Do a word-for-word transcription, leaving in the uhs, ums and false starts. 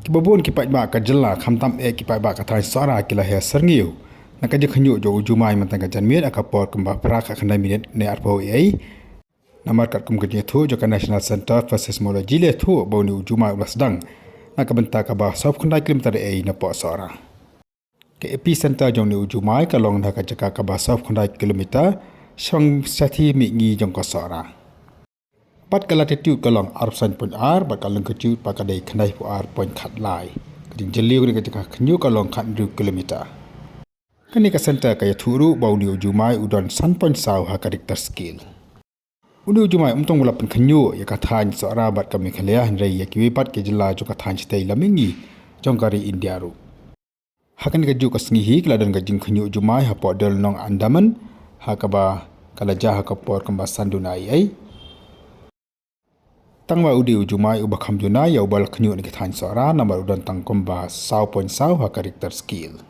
Kiba bun ki paidbah ka jylla, khamtam eh ki paidbah ka thaiñ Sohra, ki la heh syrngiew na ka jingkhynñiuh jong u jumai mynta ka janmiet ha ka por kumba phra khatkhyndai minit ne arphew A M. Namar katkum ka jingïathuh jong ka National Center for Seismology la ïathuh ba une u jumai u la sdang na ka bynta kaba sawphew khyndai kilometer A M napoh Sohra. Ka epicenter jong une u jumai ka long ha ka jaka kaba sawphew khyndai kilometer shaphang shathie mihngi jong ka Sohra. Bad ka latitude ka long arphew san point ar, bad ka longitude pat ka dei khyndaiphew ar point khatlai. Ka jingjylliew kane ka jaka khynñiuh ka long khathynriew kilometer. Kane ka center ka ïathuh ruh ba une u jumai u don san point saw ha ka Richter scale. Une u jumai um tang ba la pynkhynñiuh ïa ka thaiñ Sohra bad ka Meghalaya, hynrei ïa kiwei pat ki jylla jong ka thaiñ shatei lam mihngi jong ka ri India ruh. Ha kane kajuh ka sngi hi ka la don ka jingkhynñiuh jumai hapoh Dolnong Andaman, ha kaba ka la jia ha ka por kumba san duna A M. Tangba u dei u jumai uba kham juna ïa uba la khynñiuh na ka thaiñ Sohra, namar u don tang kumba saw point saw ha ka Richter scale.